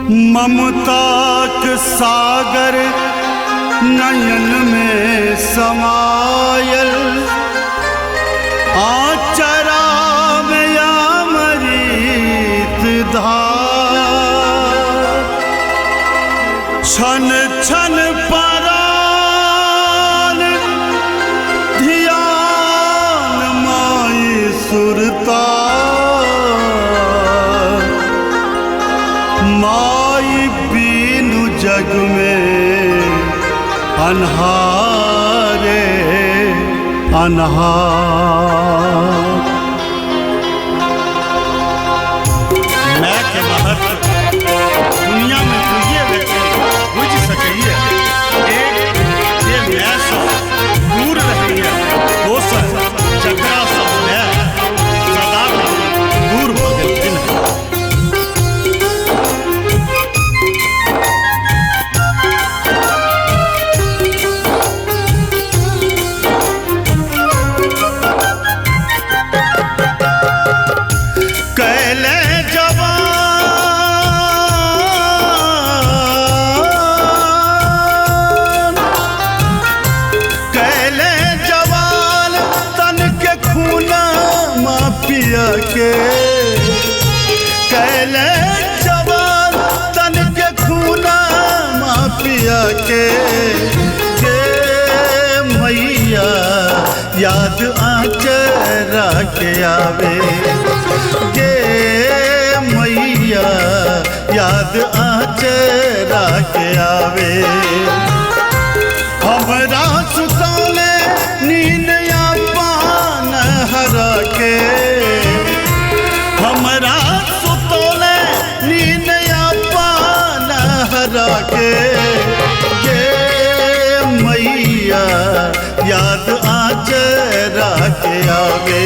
ममताक सागर नयन में समायल, आचरा में अमृत धार। छन छन परान धियान माई सुरता, माई बीनु जग में अन्हारे अन्हार। My के महत्व दुनिया में दुइये व्यक्ति बुझि सकैए, एक जे my सँ दूर रहैए, दोसर जकरा सँ my सदा दूर भऽ गेलखिन हँ। कैले जवान, कैले जवान तन के खूना माफिया के, कैले जवान तन के खूना माफिया के मैया याद आचरा के आवे, गे मैया याद आचरा के आवे। हमरा सुतौले नींद या पान हरा के, हमरा सुतौले नींद या पान हरा के, गे मैया याद आचरा के आवे।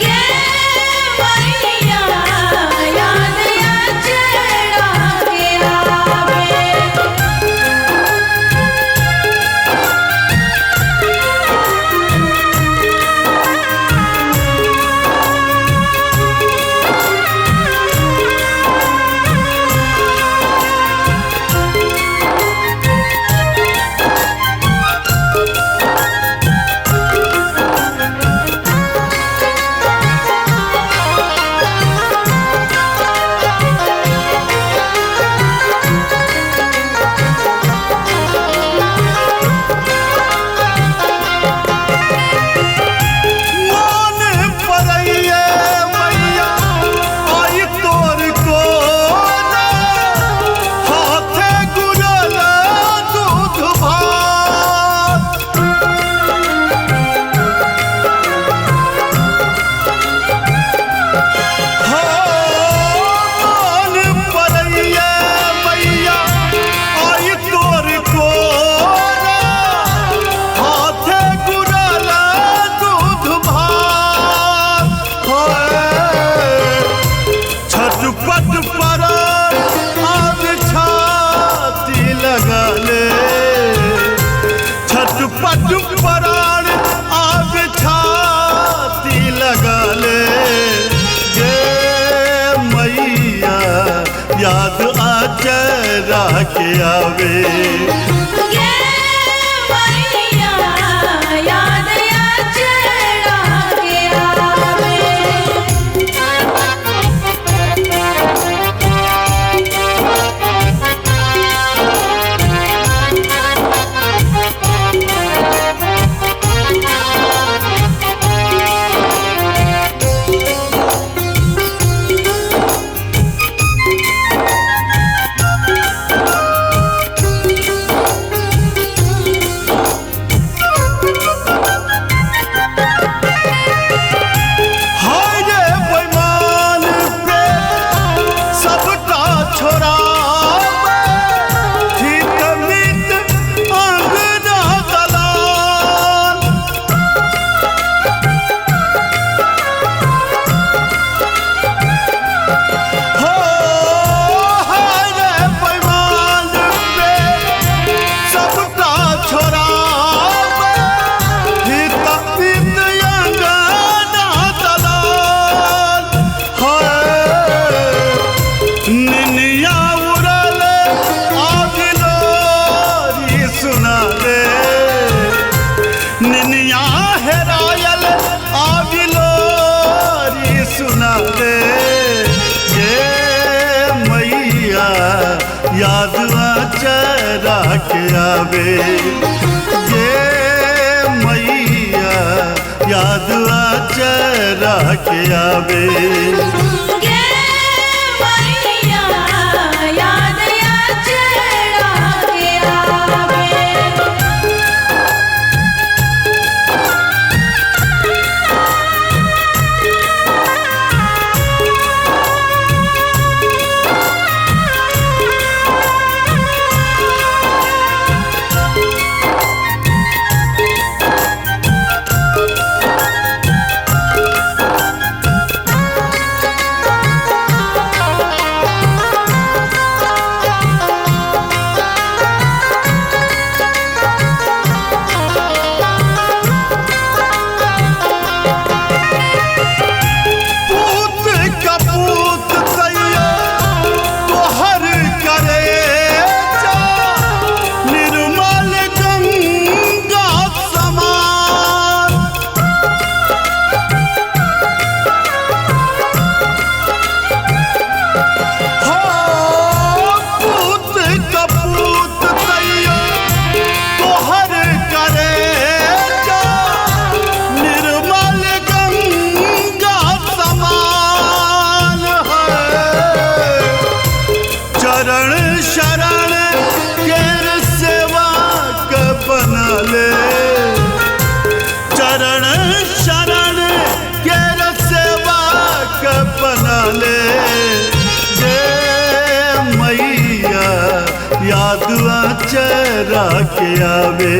गे मैया याद आचरा के आवे। मन परैये मैया आई तोर कोना, हाथे गुलल दूध भात। हो मन परैये मैया आई तोर कोना, हाथे गुड़ल दूध भात। छटपट पड़ल आग छाती लगले, छटपट पड़ल आग छाती लगले, गे मैया याद आचरा के आवे। गे मैया याद आचरा के आवे। गे याद आचरा के आवे। गे मैया याद आचरा के आवे। गे मैया याद आचरा के आवे। पूत कपूत तैयो तोहर करे जा, निर्मल गंगा समान। हो पूत कपूत तैयो तोहर करे जा, निर्मल गंगा समान है। चरण शरण केर सेवा के बना ले, चरण शरण केर सेवा के बना ले। गे मैया याद आचरा के आवे।